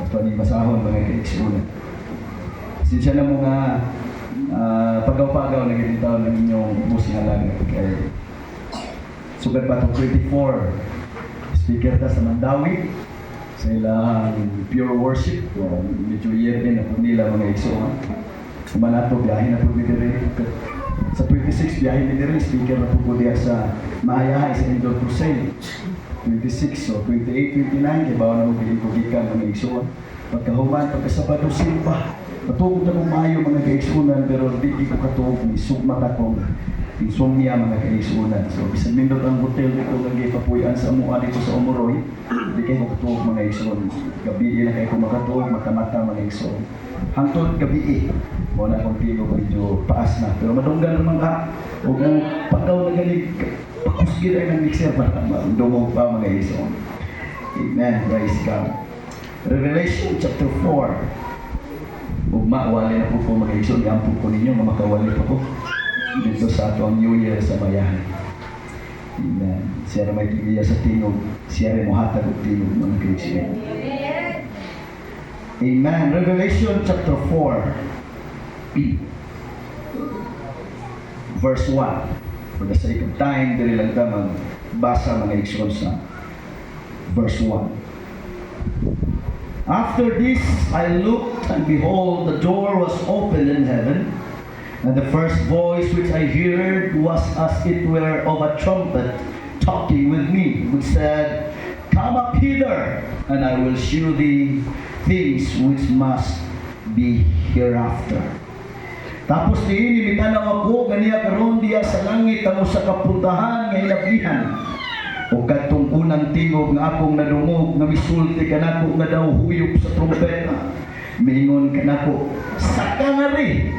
Ato ni basahon, mga kaigsuonan. Sinsya na mo nga pagaw-pagaw na gid taon ng inyong ubos nga alagad kay sugad pa itong 24, speaker ta sa Mandawi sa ilang pure worship. Well, medyo year din na po nila, mga igsoon. Human ato, biyahe na po mi diri. Sa 26, biyahe mi diri, speaker na po diya sa Mahayahay sa Indoor Crusade. 26, so 28, 29, kay bawa na mo bilin ko gikan, mga igsoon. Pagkahuman, pagkasabado, simba. Patugod na kong maayo, mga kaigsuonan, pero di ko katuog, ni sugmat akong insomnia, mga kaigsuonan. So bisan nindot ang hotel dito nga gipapuy-an sa amoa dito sa Umoroy, di kay ko katuog, mga igsoon. Gabi na kay ko makatuog, mata-mata, mga igsoon. Hangtod gabi mo na akong tingog medyo paas na. Pero madunggan naman ka. Ug mo pagkaw na galig, pakusgi na ng mixer para madungog pa, mga igsoon. Amen. Praise God. Revelation chapter 4. Ugma, wali na po po, mga igsoon. Gampo ko ninyo nga makawali pa ko dito sa ato ang New Year sa Mayahay. Amen. Siya na may tigiya sa tingog. Siya rin mohatag og tingog, mga kaigsoon. Amen. Revelation chapter 4, verse 1. For the sake of time, dili lang ta magbasa, mga igsoon, sa verse 1. After this, I looked, and behold, the door was opened in heaven. And the first voice which I heard was as it were of a trumpet talking with me, which said, "Come up hither, and I will shew thee things which must be hereafter." Tapos niini mitanaw ako ganiya karon diya sa langit ang usa ka pultahan nga hinablihan. O kadtong unang tingog nga akong nadungog nga misulti kanako nga daw huyop sa trumpeta, miingon kanako, "Saka ngari.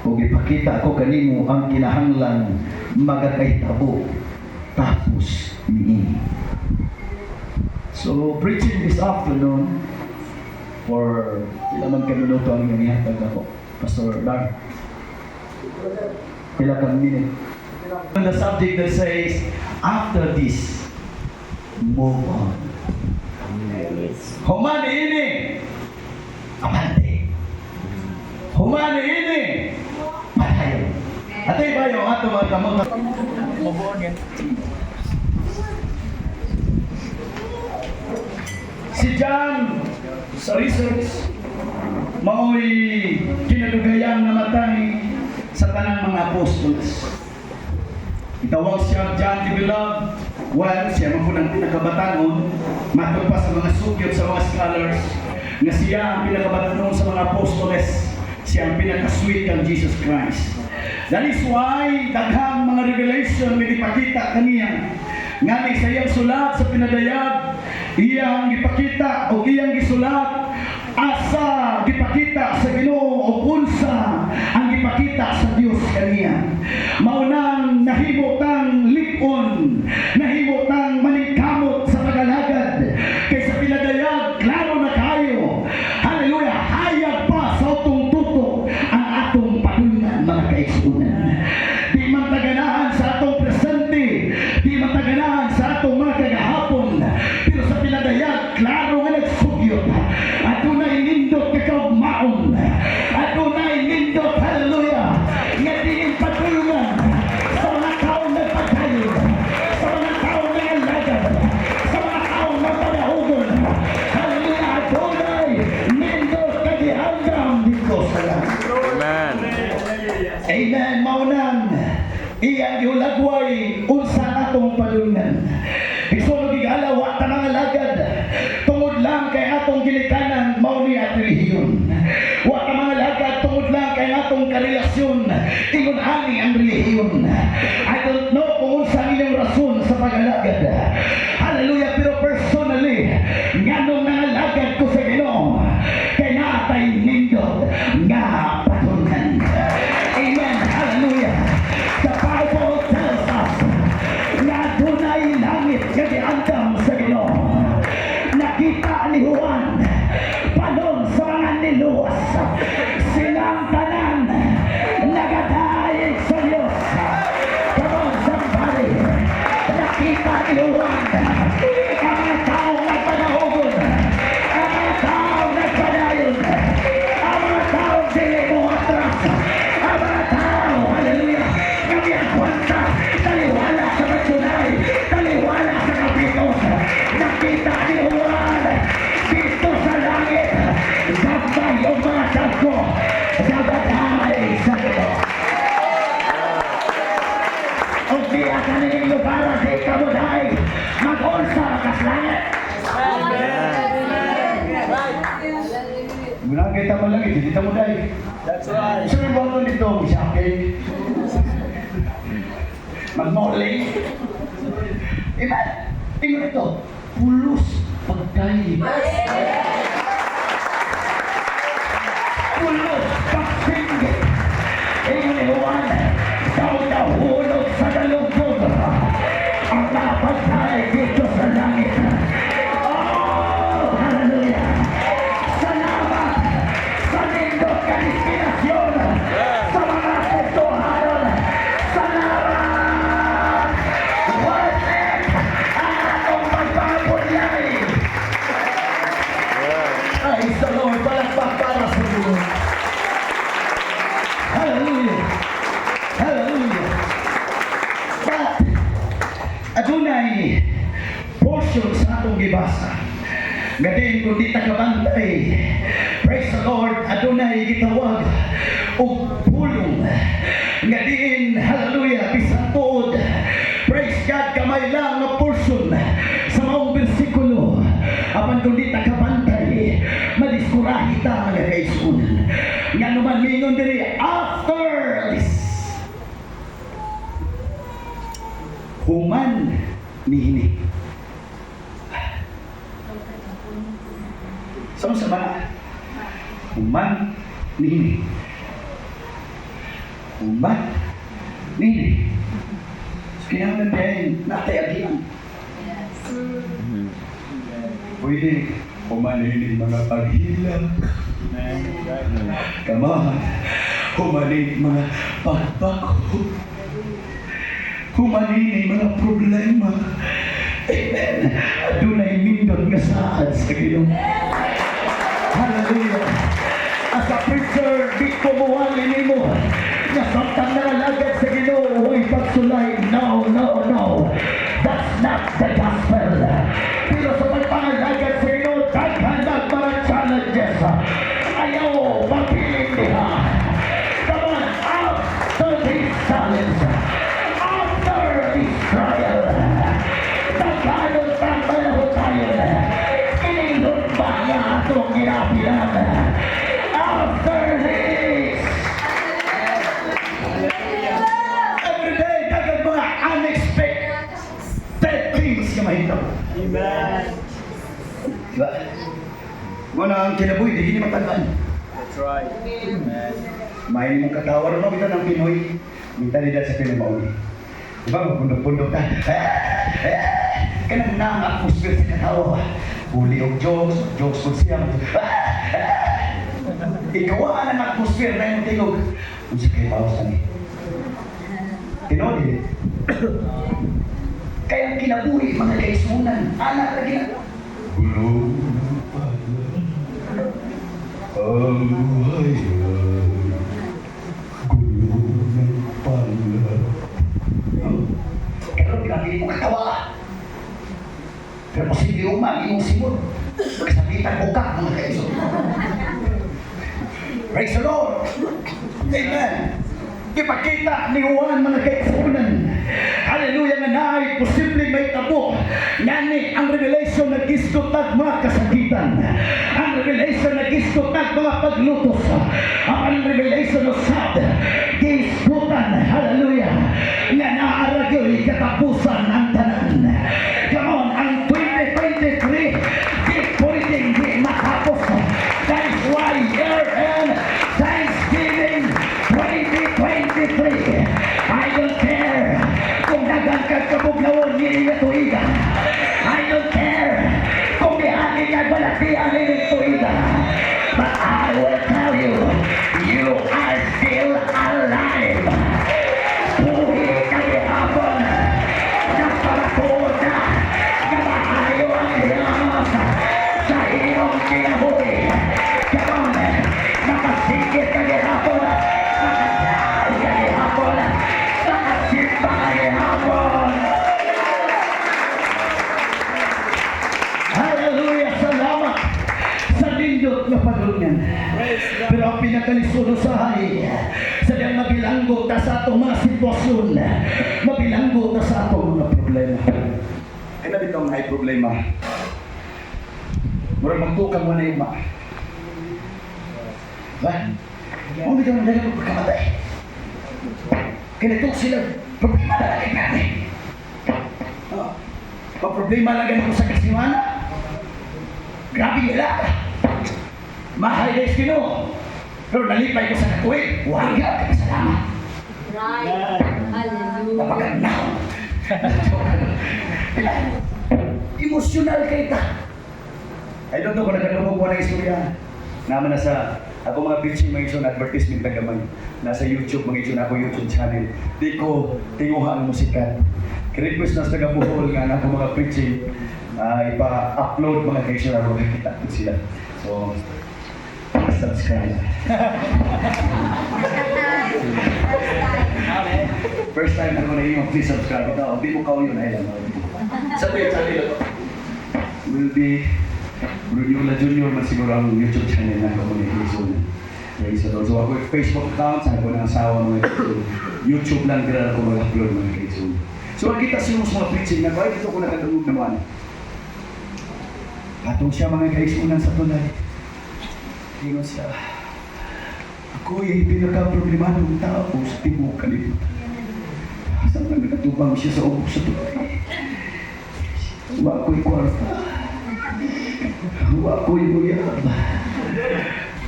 Ug ipakita ko kanimo ang kinahanglan magakahitabo tapos niini." So preaching this afternoon, for pila man ka minuto ang inyong ihatag ako, Pastor Dar? Pila ka minute? On the subject that says, "After this, move on." Human ini, abante. Human ini, padayon. Atay ba yung ato mga kamot? Move on yan. Si John, sa research, mao'y kinadugayang namatay sa tanang mga apostoles. Itawag siya John the Beloved. Well, siya man po ng pinakabatanon, matod pa sa mga sugyot sa mga scholars, nga siya ang pinakabatanon sa mga apostoles. Siya ang pinaka-sweet kang Jesus Christ. That is why daghang mga revelation nga gipakita kaniya. Ngani sa iyang sulat sa pinadayag, iyang gipakita o iyang gisulat asa gipakita sa Ginoo o unsa ang gipakita sa Dios kaniya. Maunang nahimo tang lipon, nahimo tang maningkamot sa pagalagad. Kay sa pinadayag, klaro na kayo. Hallelujah! Hayag pa sa atong tutok ang atong padulngan, mga kaigsuonan. Di man taganahan sa atong presente, di man taganahan sa atong mga kagahapon, pero sa pinadayag, klaro nga nagsugyot. Adunay nindot nga kaugmaon. Adunay nindot, hallelujah, nga diin padulngan sa mga taong nagpadayon, sa mga taong nangalagad, sa mga taong mapanahugon. Hallelujah, adunay nindot nga gihandam dito sa langit. Amen. Amen. Maunang iyang gihulagway unsa atong padulngan. Igsoon, gigala, wa ta mga lagad tungod lang kay atong gilikanan mao ni at relihiyon. Wa ta mga lagad tungod lang kay atong karelasyon ingon ani ang relihiyon. I don't know kung unsa ang inyong rason sa pag-alagad. Hallelujah, pero personally, nganong nangalagad ko sa Ginoo kay naatay nindot nga padulngan. Amen. Hallelujah. The Bible tells us nga adunay langit nga giandam sa Ginoo. Nakita ni Juan panon sa mga niluwas. Silang tanan nagadayeg sa Dios. Kabalo Muna kita mo lang, hindi mo dahil. That's right. Sino ba ito dito? Shopping. Mag-malling. Amen. Tingnan ito. Pulos pagkain. Pulos pagsinggit. Ingon ni Juan, daw nahulog sa dalugdog ang mga pagkain dito sa langit. Oh, hallelujah! Salamat sa nindot ka inspirasyon sa mga Kristohanon. Salamat! Worth it ang atong pagpapunyay. Praise the Lord. Palakpak para sa Diyos. Hallelujah. Hallelujah. But, adunay portion sa atong gibasa. Nga din kung di ta kabantay. Praise the Lord, adunay gitawag og pulong. Nga diin, hallelujah, bisan tuod. Praise God, kamay lang nga portion sa maong bersikulo. Apan kung di ta kabantay, madiskurahi ta, mga kaigsuonan. Nga naman mingon diri, after this. Human nihini. Sa unsa ba? Human nihini. Human nihini. So, kinahanglan din natay agian. Pwede human nihini mga paghilak. Come on. Human nihini mga pagbako. Human nihini mga problema. Amen. Adunay nindot nga saad sa Ginoo. Hallelujah. As a preacher, di ko muwali nimo nga samtang nangalagad sa Ginoo way pagsulay. No, no, no. That's not the gospel. Pero sa pagpangalagad sa Ginoo, daghan nag mga challenges. Ayaw mabilin diha. Come on, after this challenge, after this trial, daghanon tang tayo. Kining ba nga atong ginapilan? After this, every day, daghang mga unexpected things nga mahitabo. Amen. Diba? Muna ang kinabuhi, di gini matagaan. That's right. Amen. May mong katawa rin bitaw ng Pinoy. Mentalidad sa Pinoy mauni. Diba? Magpundok-pundok ta. Eh, eh, kanang nang atmosphere sa katawa ba? Huli og jokes, jokes po siya. Eh, ikaw ang atmosphere na yung tingog. Unsa kay paus ani? Tinuod eh. Kaya ang kinabuhi, mga kaigsuonan, anak na gina. Gulo pala ang buhay ay gulo na pala. Pero pinapili mo katawa. Pero posible umang iyong simod. Magsabitan mo ka, mga kaigsoon. Praise the Lord! Amen! Ipakita ni Juan, mga kaigsuonan. Hallelujah, nga naay posible may tabo. Ngani ang Revelation nag-isgot mga kasakitan. Ang Revelation nag-isgot mga paglutos. Ang Revelation usab giisgutan, hallelujah, nga naa ra gyoy katapusan ang tanan. Come on, ang 2023 di pwedeng di matapos. That is why year end Thanksgiving 2023. I don't care kung daghan kag kabuglawon niini nga tuiga. I don't care kung miagi kag balatian nining tuiga. But I will tell you, you are still alive. Buhi ka gihapon. Nagpamatuod na nga maayo ang Diyos sa iyong kinabuhi. Come on, nakasigit ka gihapon. Nakadal ka gihapon. Nakasimba ka gihapon. Hallelujah! Salamat sa nindot nga padulngan. Praise God. Pero ang pinakalisod usahay, sa diyang mabilanggo ta sa atong mga sitwasyon, mabilanggo ta sa atong mga problema. Ay na bitong may problema. Murag magtukang mo na yung ma. Ba? Mao bitaw nang daghan pagkamatay. Kaya nagtuo sila, problema na lang kay. Oh. Problema lang ganito sa kasiwana. Grabe nila. Mahay guys Ginoo. Pero nalipay ko sa katuig. Wala ka kasalamat. Right. Hallelujah. Napaganaw. Emosyonal kay ta. I don't know kung nagkatungkol ko ng istorya. Naman na sa ako mga preaching mga iso na advertisement na gamay. Nasa YouTube mga iso na ako YouTube channel. Di ko tinguha ang musikan. Request na sa taga Bohol nga na ako mga preaching ipa-upload mga kaiso na ako makita ko sila. So, subscribe. First time ako na yung please subscribe. Ito, di mo kauyo na ilan. Sa tuyo, sa tuyo. Will be Bruniola Junior man siguro ang YouTube channel na ako ni Jason. Jason. So ako yung Facebook account, sa ako ng asawa mga Jason. YouTube lang dira ako mag-upload mga Jason. So ang kita siya mga preaching na ko, ay dito ko nakadungog naman. Atong siya mga kaisunan sa tulay. Ingon siya, ako ay pinaka-problemadong tao sa tibuok kalibutan. Asa man nakatubang siya sa ubos sa tulay. Wa ko'y kwarta. Wa ko'y uyab.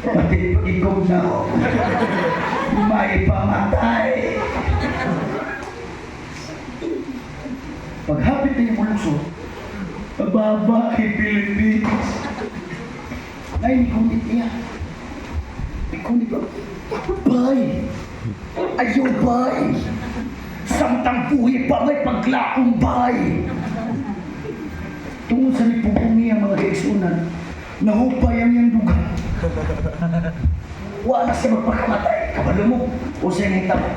Pati pag-ikom na ako. May pamatay. Paghapit na yung mulukso, babae Pilipinas. Ay, nikunit niya. Nikunit ba? Bay! Ayaw, bay! Samtang buhi pa may paglaong, bay! Tungod sa nipugong niya mga kaigsunan, nahupay ang iyang duga. Wala siya magpakamatay. Kabalo mo, o siya nahitabo.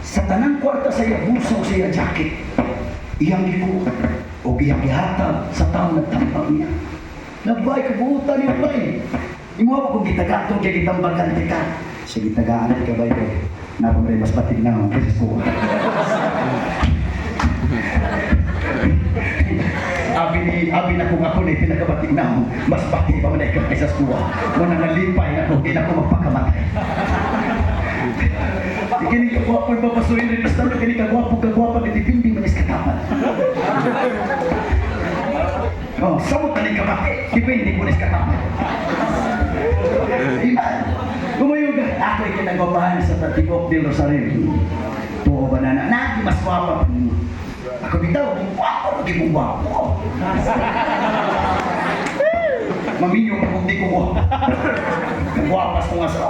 Sa tanang kwarta sa iya bulsa o sa iya jacket, iyang gikuha o iyang gihatag sa taong nagtambag niya. Nabay, kabuutan niya, bay. Imo pa kung gitagatong kay gitambagan ka. Siya gitagaan ka, bay, kay napamray mas batig na ang kaysa kuha. Abi ni abi na kung ako na pinakabatig na mas batig pa man ikaw kaysa sa kuha. Mo na nalipay na kung di na ako magpakamatay. Kini ka gwapo yung papasuin rin basta kini ka gwapo ka gwapo dipindi man is katapat. Oh, samot na ka bakit? Dipindi mo is katapat. Iman. Lumayo ka. Ako ay kinagwapahan sa Tatibok del Rosario. Tuo ba na na? Nagi mas gwapa. Ako bitaw, gwapo, lagi mong gwapo. Maminyo ka kung di ko gwapo. Gwapas ko nga sa.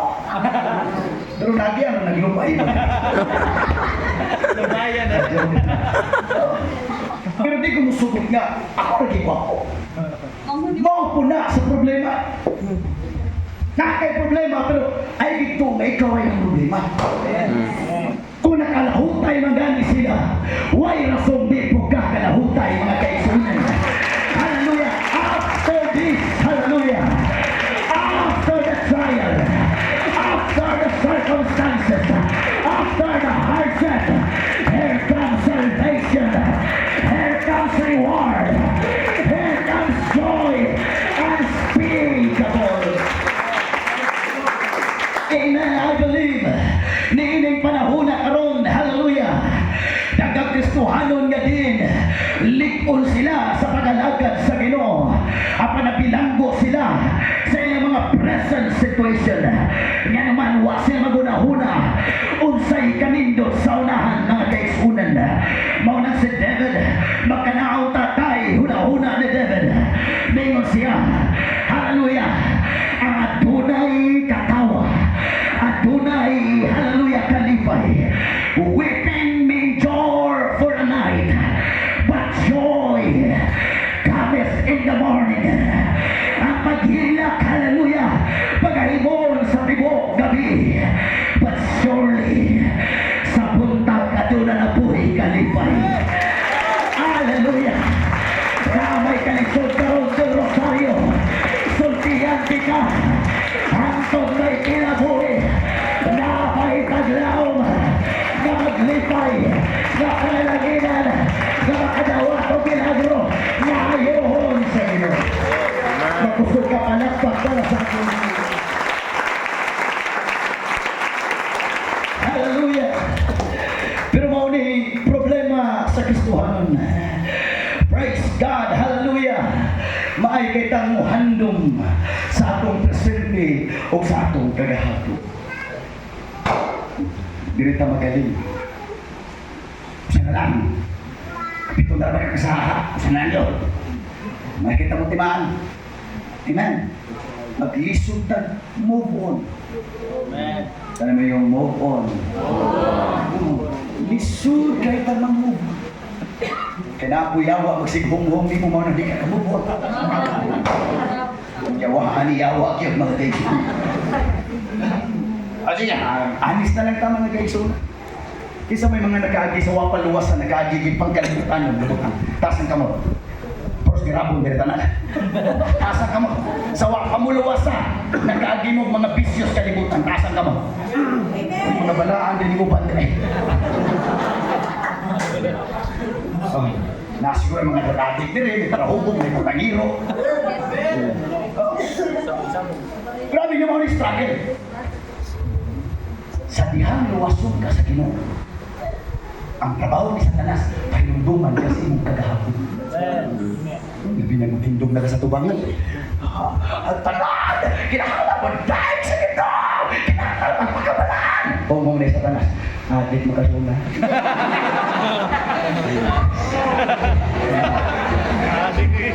Pero lagi ano, naglupay ba? Lumayan na. Pero di ko musugot nga, ako lagi gwapo. Mao po na sa problema. Nakakay problema, pero ay dito nga ikaw ay ang problema. Kung nakalahutay man gani sila, way rason di po kakalahutay mga kaigsunan. Hallelujah! After this, hallelujah! After the trial, after the circumstances, after the hardship, here comes salvation, here comes reward, here comes joy unspeakable. Amen. I believe. Niining panahon na karon, hallelujah. Daghang Kristohanon nga din. Lig-on sila sa pag-alagad sa Ginoo. Apan nabilanggo sila sa ilang mga present situation. Nga naman wa sila magunahuna unsay kanindot sa unahan mga kaigsunan. Mao nang si David makanaw tatay hunahuna ni David. Ningon siya, hallelujah, ang adunay katawa, adunay, hallelujah, kalipay. Weeping may endure for a night, but joy cometh in the morning. Ang paghilak, hallelujah, pagahimon sa tibuok gabi, but surely, sa buntag aduna na buhi kalipay. Hallelujah! Na may kalisod karon del Rosario. Sultihan ka. Hangtod may kinabuhi. Na may taglaom. Na maglipay. Na kanalanginan. Na makadawat o milagro. Na ayohon sa Ginoo. Makusog ka palakpak para sa akin. kagahapon. Praise God, hallelujah. Maay kay tang handom sa atong presente o sa atong kagahapon. Dili ta magaling. Usa na lang. Pito na lang kasaha. Usa na lang. Makita mo timaan. Amen. Maglisod ta, move on. Amen. Sana mo yung move on. Oh, lisod kay ta move. Kaya na ako yawa, magsighong-hong, di mo mao na di ka move on. Yawa, ani yawa, gyud mga kaigsoonan. Ah, sige, honest na lang ta, mga kaigsoon. Kisa may mga nakaagi sa wapaluwas na nakaagi gid pangkalibutan ng lubot. Taas ang kamot. Pero girabon diri tanan. Taas ang kamot. Sa wapamuluwas nakaagi mo mga bisyos kalibutan. Taas ang kamot. May mga balaan din mo bantay. Oh, nasiguro ang mga drug diri, may trahubog, may putangiro. Oh. Grabe yung mga struggle. Sa dihang luwason ka sa Ginoo. Ang trabaho ni Satanas, pahinumduman ka sa imong kagahapon. Amen. Labi na magtindog na ka sa tubangan. Ang tanan! Kinahanglan mo dahil sa Ginoo! Kinahanglan magpakabalaan! Bongong ni Satanas. Adik makasuna.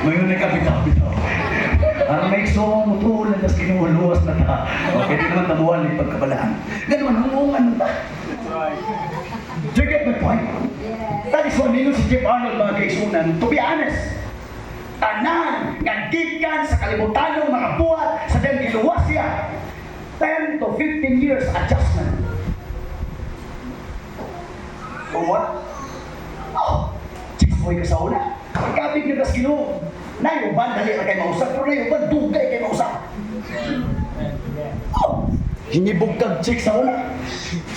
Ngayon ay kabitaw-bitaw. Ang may mo tulad as Ginoo luwas na ta. Okay, di naman tabuhan ni pagkabalaan. Ganun, hungungan ta. That's right. Do you get my point? That is why ningon si Jeff Arnold, mga kaigsuonan, to be honest, tanan nga gikan sa kalibutan ng mga buhat sa diyang giluwas siya, 10 to 15 years adjustment. O what? Oh, chicks boy ka sa una. Pagkabig nga kas Ginoo, nayuban dali ra kay mausap, pero nayuban dugay kay mausap. Amen. Oh, hinibog kag chick sa una.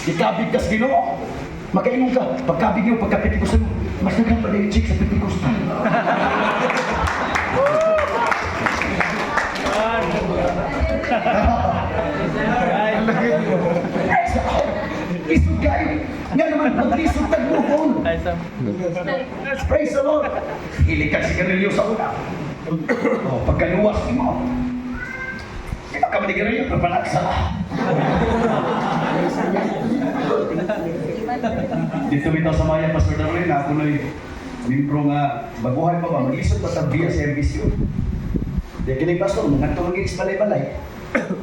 Ikabig kas Ginoo. Makaingon ka, pagkabig niyo, pagka-Pentecostal mo, mas daghan pa yung chick sa Pentecostal. Right. Ay, sa lisod kayo. Nga naman, maglisod tag move on. Ay, Sam. Praise the Lord. Hilig kag sigarilyo sa una. Oh, pagkaluwas mo. Di ba ka manigarilyo, pero panagsa. Dito bitaw sa Maya, Pastor Darwin, ako na'y mimbro nga baguhay pa ba, mag-isod pa tagbiya sa MBCO. Di kini pastor, mga tumangin sa balay-balay.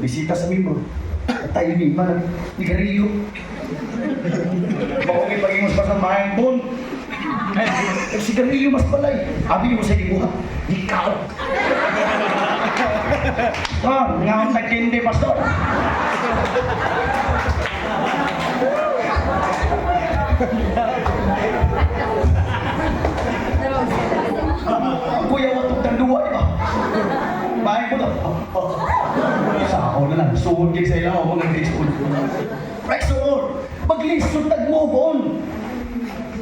Bisita sa mimbro. Tayo ni man, nigarilyo. Bako pag-ingos pa sa mayang bon. Eh, sigarilyo mas balay. Abi mo sa gibuhat. Ikaw. Ah, nga ang tagkindi, pastor. Ang kuya watong tanduwa, di ba? Bahay ko to. Oh. Sa ako na lang. Suod kay sa ilaw, mga kaigsoon. Praise the Lord. Maglisod tag move on.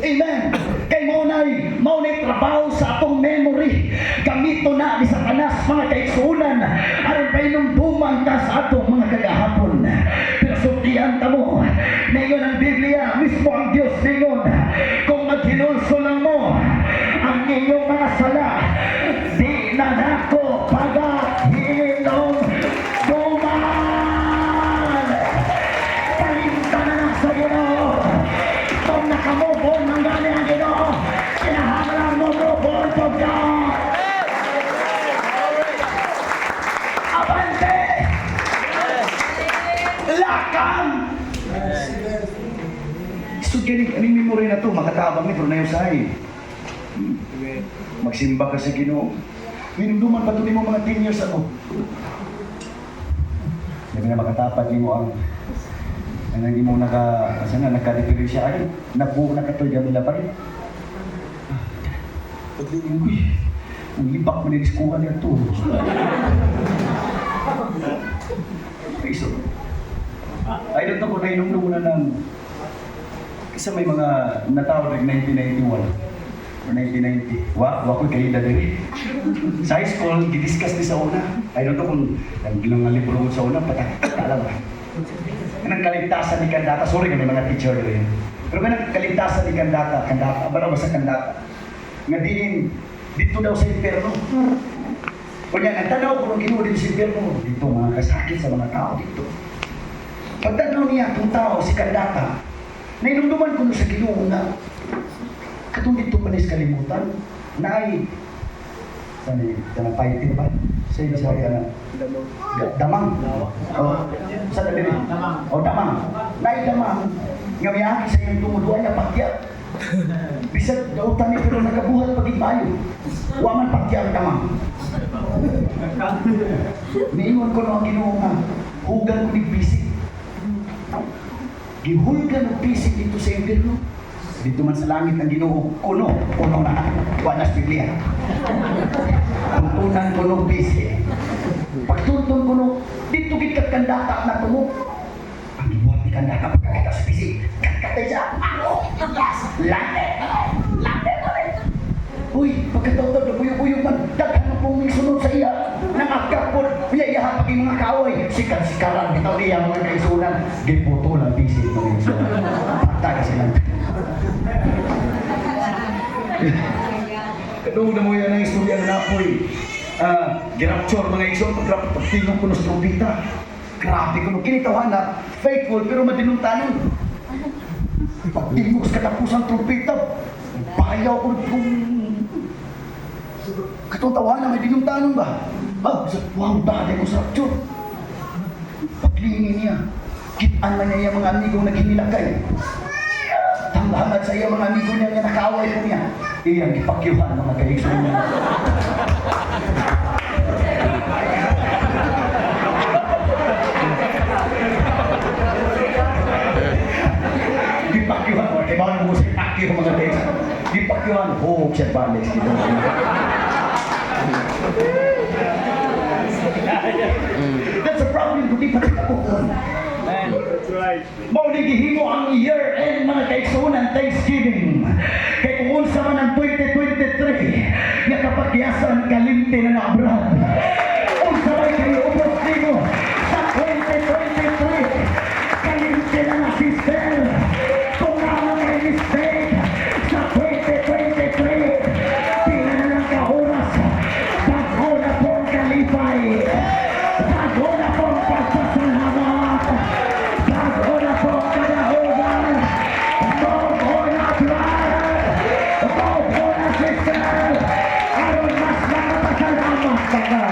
Amen. Kay mao nay trabaho sa atong memory. Gamito na ni Satanas, mga kaigsuonan, aron pahinumduman ka sa atong mga kagahapon. Pero sultian ta mo, ningon ang Biblia, mismo ang Dios ningon, kung maghinulsol lang mo ang inyong mga sala, di na nako pagahinumduman. Kalimtan na lang sa Ginoo. Kung naka-move on man gani ang Ginoo, kinahanglan mo move on pud ka. Abante! Lakang! So, gani, aning memory na to, makatabang ni pero na Amen. Magsimba ka sa Ginoo. Minumduman pa to nimo mga 10 years ago. Labi na makatapat nimo ang imo naka asa na nagka-diferensya ay nabuo na katoy gamila pa rin. Uy, ang libak mo ni kuha niya to. Okay, so, I don't know kung nainom mo na ng isa may mga natawag like 1991 or 1990. Wa ko kayo diri. Sa high school, gidiscuss ni sa una. I don't know kung ang nga libro ko sa una, patak, alam ba? Kanang kaligtasan ni Kandata, sorry kami mga teacher diri. Pero kanang kaligtasan ni Kandata, Kandata, ba sa Kandata? Nga diin dito daw sa impyerno. Kunya nagtanaw ko ng Ginoo dito sa impyerno. Dito mga kasakit sa mga tao dito. Pagtanaw niya itong tao, si Kandata, nainumduman ko no sa Ginoo nga katong dito pa sa kalimutan na ay sana kanang fighting ba? Sa Bisaya na damang. Oh, sa dali. Damang. Oh, damang. Naay damang nga miagi sa iyang tungod wa niya pakya. Bisag dautan ni pero nagabuhat pagid maayo. Wa man pakya ang damang. Niingon ko no ang Ginoo nga hugan ko ni bisig. Gihulgan og bisig dito sa impyerno. Dito man sa langit ang Ginoo kuno, kuno na. Wa na sa Biblia. Tuntunan ko no bisig. Pagtuntun ko no, dito gid ka kandata na tumo. Ang gibuhat ni kandata pagkakita sa bisig. Katkatay siya. Ako, yes, late, late, late. Uy, pagkatawtawd, nabuyog-buyog man, daghan na pong sunod sa iya. Nangagkapon, iya iya pag mga kaaway. Sikat-sikaran, bitaw niya mga kaisunan. Giputo lang bisig mga kaisunan. Patay ka sila. Kadung na mo yan ang istorya nga napoy. Ah, girapture mga igsoon, pag pagtingog ko sa trumpita. Grabe ko no kinitawan na faithful pero madinungtanon. Pagtingog sa katapusan trumpita, bayaw ko kung katong tawanan may dinungtanon ba? Ah, wow, bagay ko sa rapture. Paglingin niya, kitaan man niya yung mga amigo naghinilakay. Tanghangat sa iya mga amigo niya nga nakaaway po niya. Iyang gipakyuhan mga kaigsoon niya. Gipakyuhan mo, kay bawal mo sa ipakyo mga kaigsoon. Gipakyuhan, ho, siya balik. That's a problem kung di pa kita kukuhan. Amen. That's right. Mao ni gihimo ang year-end mga kaigsuonan, Thanksgiving. Kay kung unsa man ang 2023 nga kapakyasan kalimti na na, brad. Unsa may kay ubos nimo sa 2023 kalimti na na, sister. Kung ano may mistake sa 2023, pila na lang ka oras, bago na pong kalipay, bago na pong pagpasalamat, bago na pong kadahogan, bago na, brother, bago na, sister, aron mas makapasalamat ka ka.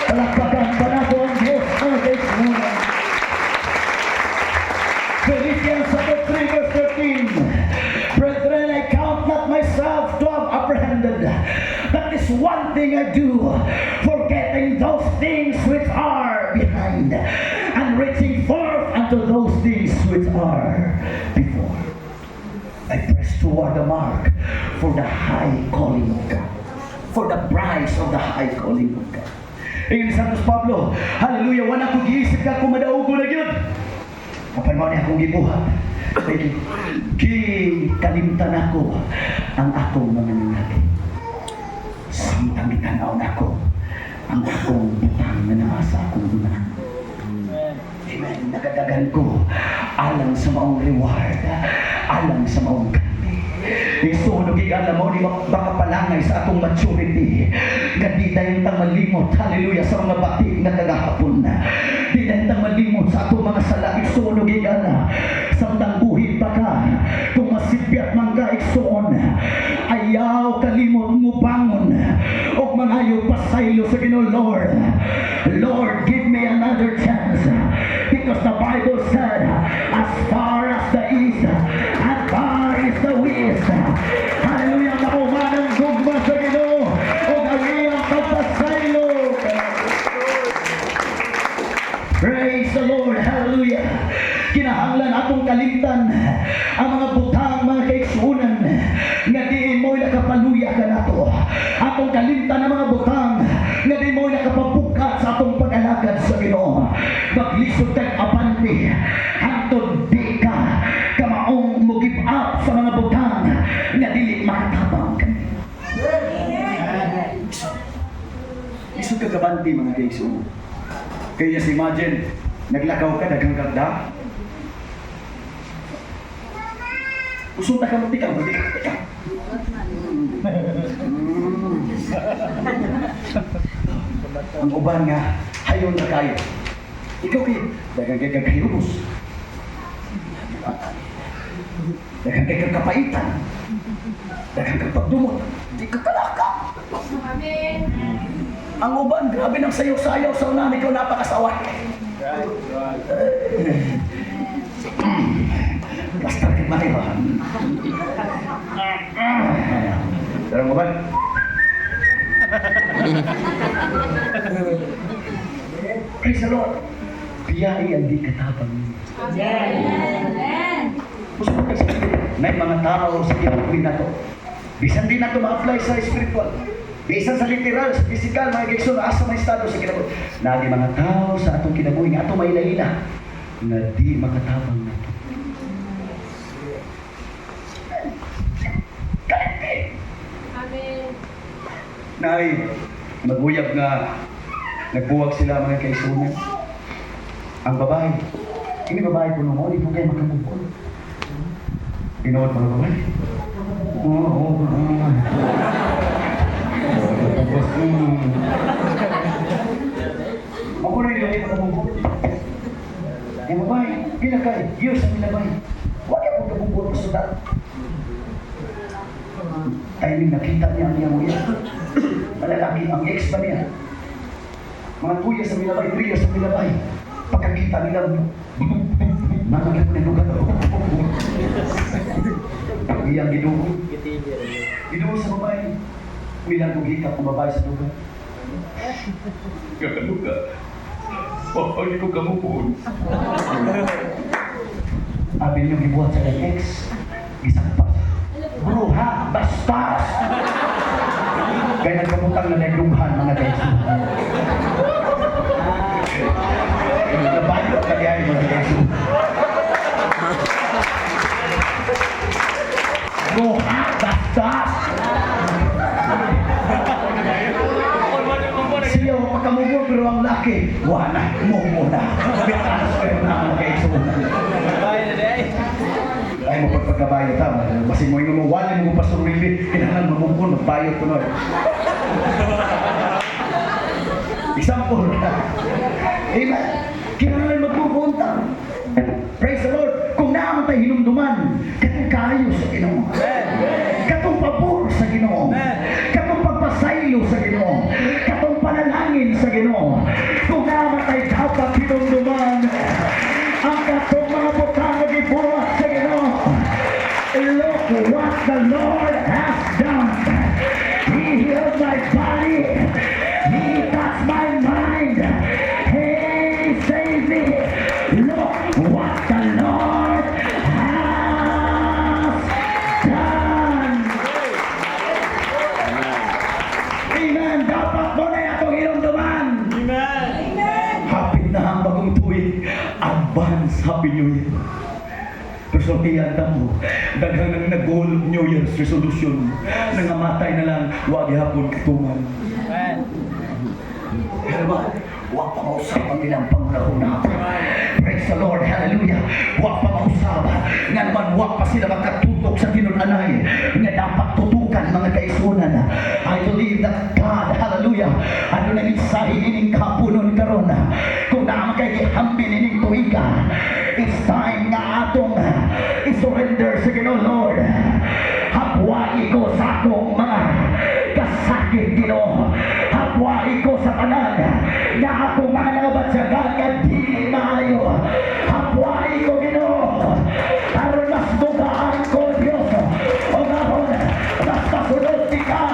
Palakpakan pa na po ang Diyos, mga kaigsuonan. Philippians chapter 3 verse 13. Brethren, I count not myself to have apprehended. But this one thing I do, forgetting those things which are behind, and reaching forth unto those things which are before. I press toward the mark for the high calling of God. For the prize of the high calling of God. Ingon ni Santos Pablo, hallelujah, wala ko giisip ka kung madaugo na gyud. Apan mao ni akong gibuhat. Kay gikalimtan ako ang akong mga nangagi. Samtang gitanaw nako ang akong butang nga naa sa akong una. Amen. Amen. Nagadagan ko alang sa maong reward, alang sa maong ganti. Igsuon og higala mo ni makapalangay sa atong maturity. Nga di dayon tang malimot, hallelujah, sa mga bati nga kagahapon. Di dayon tang malimot sa atong mga sala, igsuon og higala. Samtang buhi pa ka, kung masipyat man ka, igsuon, ayaw kalimot mo bangon og mangayo pasaylo sa Ginoo, Lord. Lord, give me another chance. Because the Bible said, as far as the east, as far as the west. Hallelujah, mauman ang gugma sa Ginoo ug ang iyang pagpasaylo. Praise the Lord. Hallelujah. Kinahanglan atong kalimtan ang mga butang, mga kaigsuonan, nga diin mo'y nakapaluya ka nato. Atong kalimtan ang mga butang nga di mo'y nakapabukat sa atong pag-alagad sa Ginoo. Maglisod kag abante hangtod di ka kamaong mo give up sa mga butang nga dili makatabang kanimo. Lisod ka kabante, mga kaigsuonan. Kaya just imagine, naglakaw ka, daghang kagda. Usong ta ka mo, tika, tika, tika. Ang uban nga, hayon na kayo. Ikaw kay, daghang kay kag kahilubos. Daghang kay kag kapaitan. Daghang kag pagdumot. Di ka kalaka. Amen. Ang uban, grabe ng sayaw-sayaw sa unahan, ikaw napakasaway. Right. Basta kay Mario. Pero ang uban, praise the Lord. Biyai ang di katabang ninyo. Amen. Gusto ko kasi, may mga tao sa kinabuhi na to. Bisan di na to ma-apply sa spiritual. Bisan sa literal, sa physical, mga kaigsoon, asa may estado sa kinabuhi. Nagi mga tao sa atong kinabuhi, nga ato may laila, nga di makatabang na to. Kalimpi! Amen. Nay, maguyab nga nagbuwag sila, mga kaigsuonan. Ang babae, ini babae ko mo, di ko kayo makamove on. Tinuod mga babae. Oo. Tapos, Ako na yung makamove on. Ang babae, pila kay, years ang milabay. Wag ka pong kamove on sa timing nakita niya ang iyang uya. Malalaki ang ex pa niya. Mga 2 years sa milabay, 3 years sa milabay. Pagkakita nila, mga na lugar. Iyang gidugo. Gidugo sa babae. Bilang kong hikap ang babae sa lugar. Kakaluga. Papag ko kamukuon. Abi niyong gibuhat sa iyang ex. Gisampas. Bruha, bastas! Kaya nagpamutang na naglunghan mga guys. Nabayo ka diay, mga guys. Bruha, bastas! Siya wa pagkamugol pero ang laki, wala, mumo na. Bitas kayo na, mga guys. Ay mo pagpagkabayo ta, basin mo ingon mo, wala mo Pastor Willie, kinahanglan mamukon, magbayot ko no. Example. Amen. Kinahanglan magpupunta. Praise the Lord. Kung naa man tay hinumduman, katong kaayo sa Ginoo. Katong pabor sa Ginoo. Katong pagpasaylo sa Ginoo. Katong panalangin sa Ginoo. Kung naa man tay dapat hinumduman, ang katong mga butang nga gibuhat sa Ginoo. Look what the Lord has done. He healed my body. He touched my mind. He saved me. Look what the Lord has done. Amen. Dapat mao na atong hinumduman. Amen. Hapit na ang bagong tuig. Advance Happy New Year. Pero sultihan ta mo, daghan nang nag-goal New Year's resolution. Nangamatay na lang, wag hapon katuman. Amen. Pero ba, wag pa mausap ang ilang pangunahuna. Praise the Lord, hallelujah. Wag pa mausap. Nga naman, wag pa sila makatutok sa tinud-anay nga dapat tutukan, mga kaigsuonan. I believe that God, hallelujah, ano na mensahe ining kapunon karon. Kung naa kay gihambin ining tuiga, it's time nga atong i-surrender sa Ginoo, Lord. Hapwai ko sa akong mga kasakit, Ginoo. Hapwai ko sa tanan nga akong mga nangabatyagan nga dili maayo. Hapwai ko, Ginoo. Aron mas dugaan ko, Dios. O aron mas masunod ka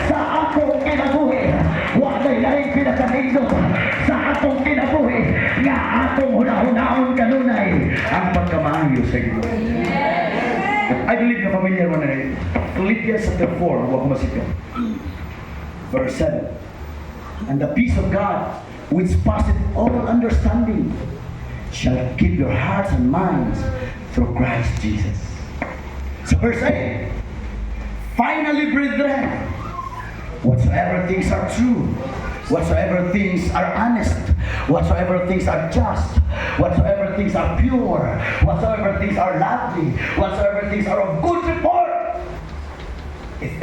sa akong kinabuhi. Wa nay laing pinakanindot sa atong kinabuhi nga atong hunahunaon kanunay ang pagkamaayo sa Ginoo. I believe na familiar mo na rin. Philippians chapter 4, huwag ko masipin. Verse 7. "And the peace of God, which passeth all understanding, shall keep your hearts and minds through Christ Jesus." So verse 8. "Finally, brethren, whatsoever things are true, whatsoever things are honest, whatsoever things are just, whatsoever things are pure, whatsoever things are lovely, whatsoever things are of good report, If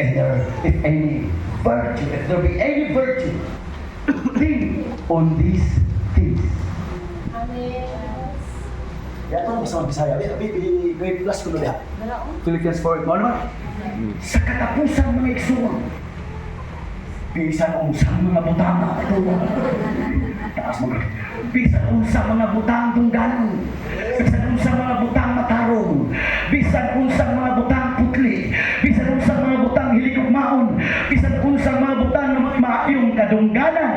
there be any virtue, think on these things. Amen. Ya, ito basta magbisaya. Bi, plus ko na diha. Philippians 4, mao naman. Sa katapusan, mga igsoon, bisan unsang mga butang makatuon. Taas mo. Bisan unsang mga butang tungganon. Bisan unsang mga butang matarong. Bisan unsang mga butang putli. Bisan unsang mga butang hiligugmaon. Bisan unsang mga butang nga maayong kadungganan.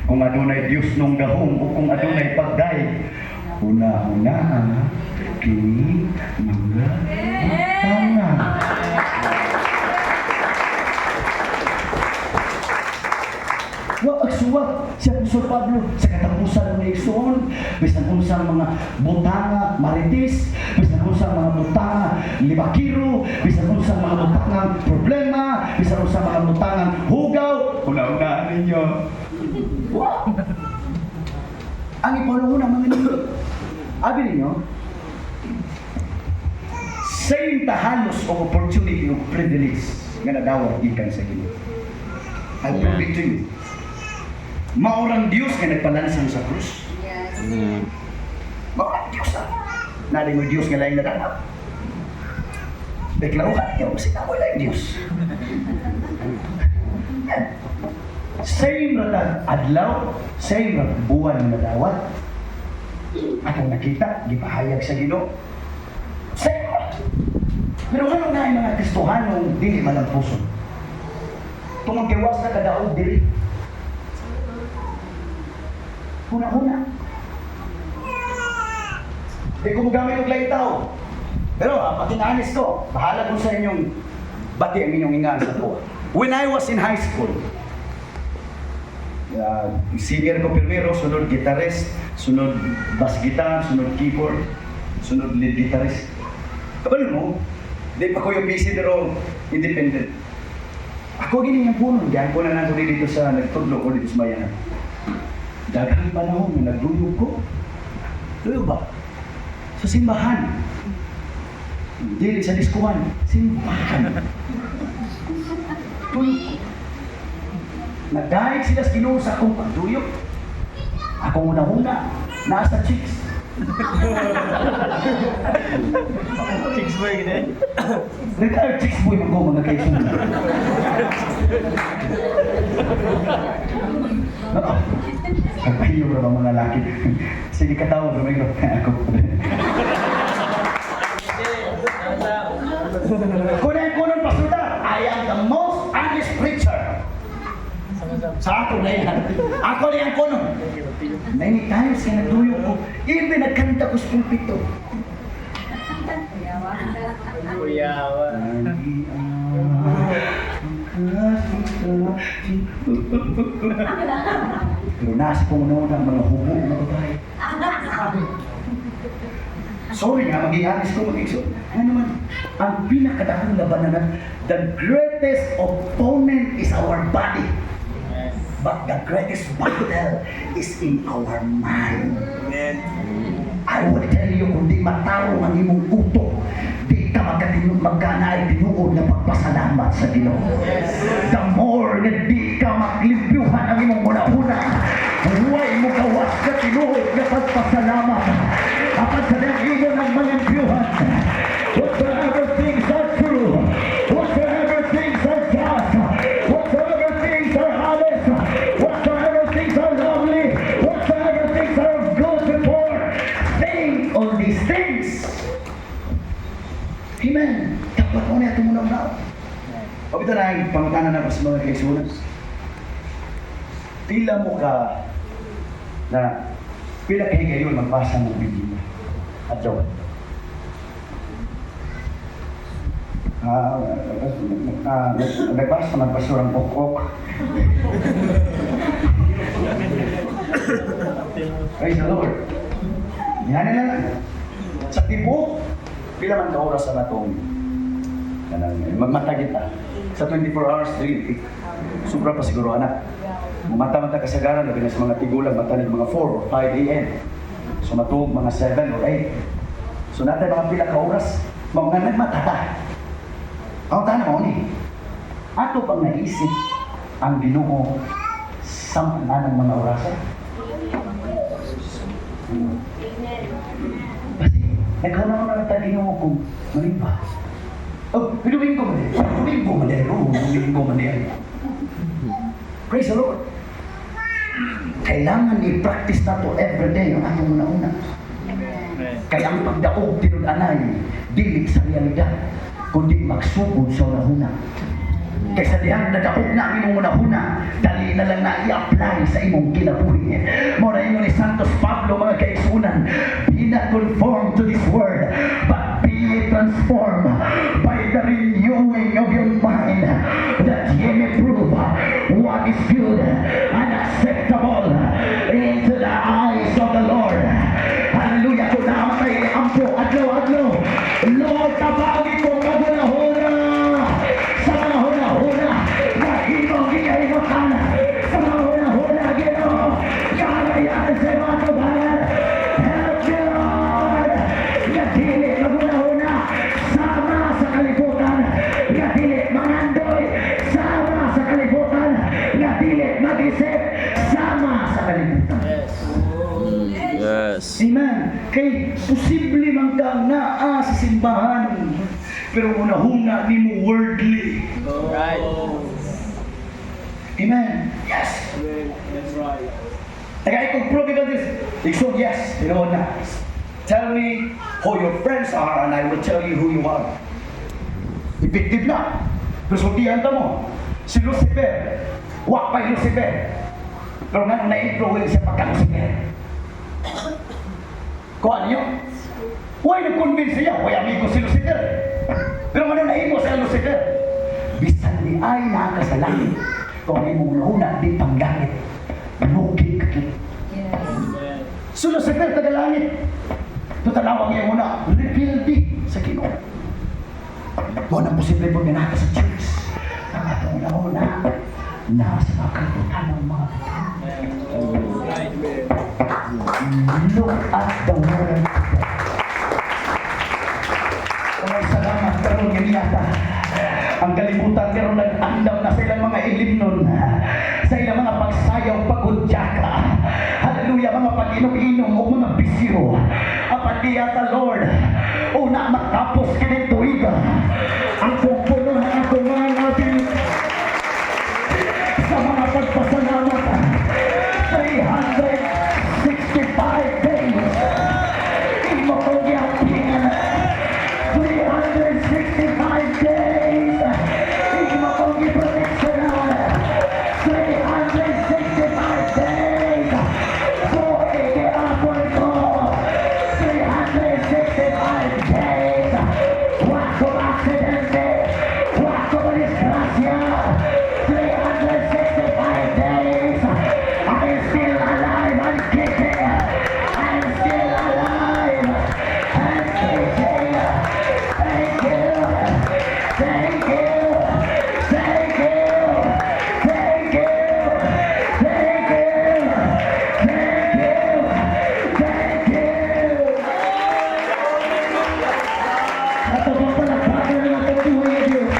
Kung adunay Dios nung gahom o kung adunay pagdayeg, huna-huna kini mga butanga. Wa magsuwat si Apostol Pablo sa katapusan, mga igsoon, bisan unsang mga butanga marites, bisan unsang mga butanga libakiro, bisan unsang mga butanga problema, bisan unsang mga butanga hugaw, huna-hunaan ninyo. Wa. Ang ipanahon mga ninyo. Abi ninyo, same ta halos og opportunity o privilege nga nadawat gikan sa Ginoo. I prove it to you. Mao rang Dios nga nagpalansang sa krus. Yes. Mao rang Dios ah. Naa mo Dios nga laing nadanap. Deklaro ka ninyo, kasi namoy laing Dios. Yan. Same ra ta adlaw, same ra buwan nga nadawat. Atong nakita, gipahayag sa Ginoo. Same ra. Pero ano nga ang mga Kristohanong dili malampuson? Tungod kay was na kadaog diri. Huna-huna. Di ko mogamit og laing tao. Pero pati na honest ko, bahala ko sa inyong bati ang inyong ingaan sa tuwa. When I was in high school, singer ko primero, sunod guitarist, sunod bass guitar, sunod keyboard, sunod lead guitarist. Kabalo mo, di pa ko yung busy pero independent. Ako gini yung puno, diyan ko na nato dito sa nagtudlo ko dito sa bayan. Daghang panahon na nagduyog ko. Duyog ba? Sa simbahan. Dili sa diskuhan, simbahan. Tuyog ko. Nagdayeg sila sa Ginoo sa akong pagduyog. Akong una-una, nasa chicks. Chicks boy gini. Retired chicks boy man ko, mga kaigsuonan. Oo. Nagpahiyo ra ba mga laki? Sige, katawag ra may ako. Kunan kunan pasuta. I am the most honest preacher. Sa ako na yan. Ako na yan kuno. Many times kaya nagduyog ko. Even nagkanta ko sa pulpito. Kuyawa. Pero nasa kong noon ang mga hubo ng babae. Sorry nga, maging honest ko, maging so. Ano naman, ang pinakadakong labanan, the greatest opponent is our body. But the greatest battle is in our mind. Amen. I will tell you, kung di matarong ang imong utok, di ka magkanaay tinuod na pagpasalamat sa Ginoo. The more nga di ka maklimpyuhan ang imong hunahuna, way mo gawas na tinuod na pagpasalamat. Apan sa imo nang malimpyuhan, whatsoever things are true, whatsoever things are just, whatsoever things are honest, whatsoever things are lovely, whatsoever things are of good report, think on these things. Amen. Dapat mo na itong unang na. O ito na ang pangutana na sa mga kaigsuonan. Pila mo ka na pila kayo kayo magbasa ng Biblia adlaw? Nagbasa man pastor ang ok-ok. Praise the Lord. Yan na lang. Sa tibuok, pila man ka oras na natong kanang magmata kita. Sa 24 hours, dili, sobra pa siguro anak. Mata-mata kasagaran, labi na sa mga tigulang, mata mga 4 or 5 a.m. So matuog mga 7 or 8. So natay mga pila ka oras, mga nagmata ta. Ang tanong mo ni. Ato bang naisip ang Ginoo sa anang mga orasa? Amen. Basi, nagkaroon na ta Ginoo kung malimba. Oh, Domingo man eh. Domingo man eh. Oh, Domingo man eh. Praise the Lord. Kailangan i-practice na to every day ang atong una-una. Amen. Kaya ang pagdaog tinud-anay, dili sa realidad, kundi magsugod sa hunahuna. Kaysa dihang nadaog na ang imong hunahuna, dali na lang na i-apply sa imong kinabuhi. Mao na ingon ni Santos Pablo, mga kaigsunan, "Be not conformed to this world, but be ye transformed by the renewing of your mind, that ye may prove what is good and acceptable into the eyes of the Lord." Hallelujah! Kung namatay, ampo, adlaw-adlaw, "Lord, tabagi ko kaghunahuna sa mga huna-huna na imong gikahimutan, sa mga huna-huna, Ginoo, kagayan sa imong atubangan. Help me, Lord, nga dili maghuna-huna sama sa kalibutan, nga dili mangandoy sama sa kalibutan, nga dili mag-isip sama sa kalibutan." Yes. Yes. Amen. Kay posible man kang naa sa simbahan, pero hunahuna nimo worldly. Right. Amen. Yes. Amen. That's right. Kaya kung prove this, igsoon, yes, tinuod na. "Tell me who your friends are and I will tell you who you are." Effective na. Pero sultihan ta mo. Si Lucifer, wa pa'y Lucifer. Pero nga na-influence siya pagka-Lucifer. Kuha niyo? Why nag-convince siya? Why amigo si Lucifer? Pero ano nahimo sa Lucifer? Bisan di ay naa ka sa langit, kung ang imong hunahuna di pang langit, lugi ka gyud. Yes. Amen. So Lucifer, taga langit. Tutanaw ang iyang una, rebelde sa Ginoo. Mao nang posible po nga sa church. Ang atong hunahuna nasa mga kalibutan ng mga Right. Look at the world. Kamay salamat karon nga niyata. Ang kalibutan karon nag-andam na sa ilang mga ilimnon, sa ilang mga pagsayaw, paghudyaka. Hallelujah, mga pag-inom-inom o mga bisyo. Apan diyata, Lord, una matapos kini tuiga, ang pupuno ng atong mga labi sa mga pagpasalamat. 365 days imo ko giampingan. 365 days imo ko giproteksyonan. 365 days buhi gihapon ko. 365 days wa ko aksidente, wa ko disgrasya. 365 days I'm still alive and kicking. I'm still alive and kicking. Thank you, thank you, thank you, thank you, thank you, thank you, thank you. Ato pang palakpakan ng atong buhay nga Diyos.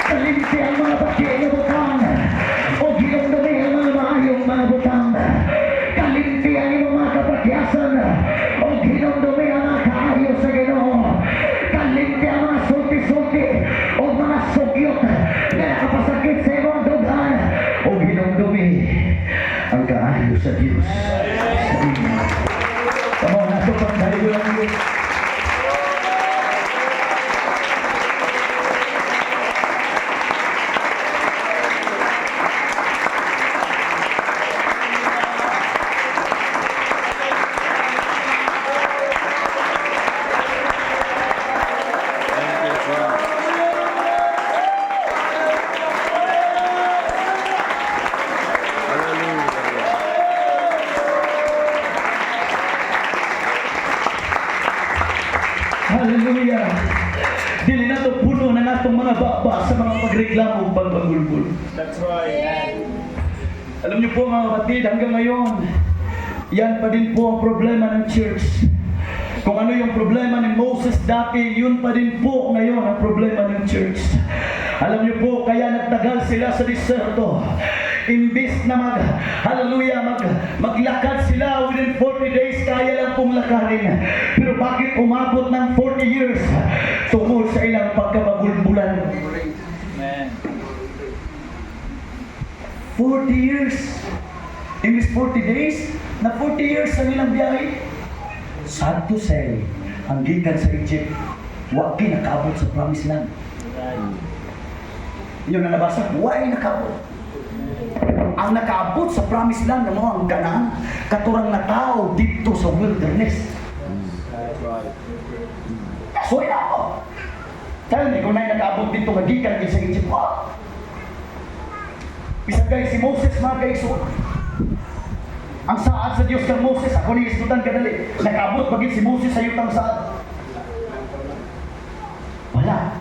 Kalimti ang mga baki nga butang o hinumdumi ang mga maayong mga butang. Kalimti ang imong mga kapakyasan o hinumdumi ang mga kaayo sa Ginoo. Kalimti ang mga sulti-sulti o mga sugyot na nakapasakit sa imong dughan o hinumdumi ang kaayo sa Diyos sa inyo. Come on, ato pang dahil ang Diyos. Thank you, sir. Hallelujah. Hallelujah! Dili na to puno na natong mga baba sa mga pagreklamo ug pagbagulgul. That's right. Alam niyo po, mga kapatid, hanggang ngayon, yan pa din po ang problema ng church. Kung ano yung problema ni Moses dati, yun pa din po ngayon ang problema ng church. Alam niyo po, kaya nagtagal sila sa diserto. Imbis na hallelujah, maglakad sila within 40 days, kaya lang pong lakarin. Pero bakit umabot ng 40 years? Tungkol sa ilang pagkabagulbulan. Amen. 40 years. Imbis 40 days, na 40 years sa nilang biyahe. Sad to say, ang gikan sa Egypt, wa nakaabot sa promised land. Right. Yun na nabasa, why nakaabot? Ang nakaabot sa promised land ng mga ang Canaan, katurang na tao dito sa wilderness. That's right. So ina ako. Tell me kung na nakaabot dito nga gikan gid sa Egypt. Oh. Bisan kay si Moses, mga kaigsoon. Ang saad sa Dios kang Moses, ako ni isgutan kadali. Nakaabot ba gid si Moses sa yutang saad? Wala.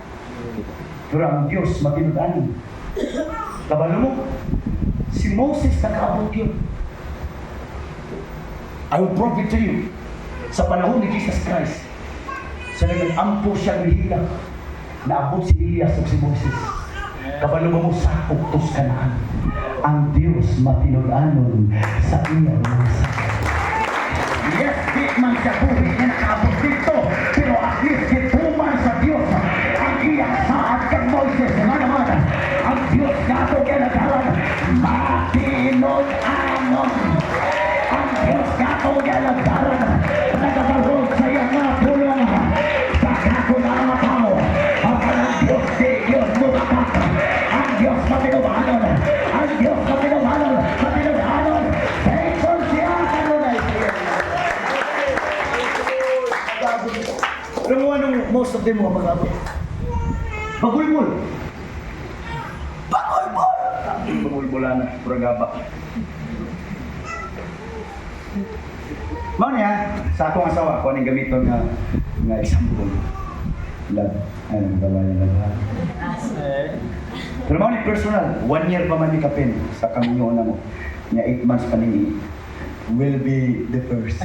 Pero ang Dios matinud-an. Kabalo mo, si Moses nakaabot yun. I will prove it to you. Sa panahon ni Jesus Christ, sa nag-ampo siya ng hila, naabot si Elias ug si Moses. Kabalo mo sa ugtos Kanaan. Ang Dios matinud-anon sa iyang mga saad. Yes, di man siya buhi nga nakaabot dito, pero at least gituman sa Dios ang iyang saad kang Moises. Nga naman, ang Dios nato ginagalan, matinud-anon. Ang Dios nato ginagalan, nagabarog sa iyang mga pulong. Baka ko na ang tao, ang ang Diyos di Diyos mumakak. Ang Diyos matinud-anon. Ang Diyos matinud-anon. Matinud-anon. Faithful siya kanunay siya. Pero anong most of them mga pag-abot? Bagulmul. Bagulmul! Bagulmula na, puragaba. Mao niya, sa akong asawa, ako anong gamiton nga example. Love. Ano, gawa niya love, ha? Eh. Pero mao ni personal, one year pa man ni kapin sa kaminyo na mo. Nya 8 months pa ni will be the first.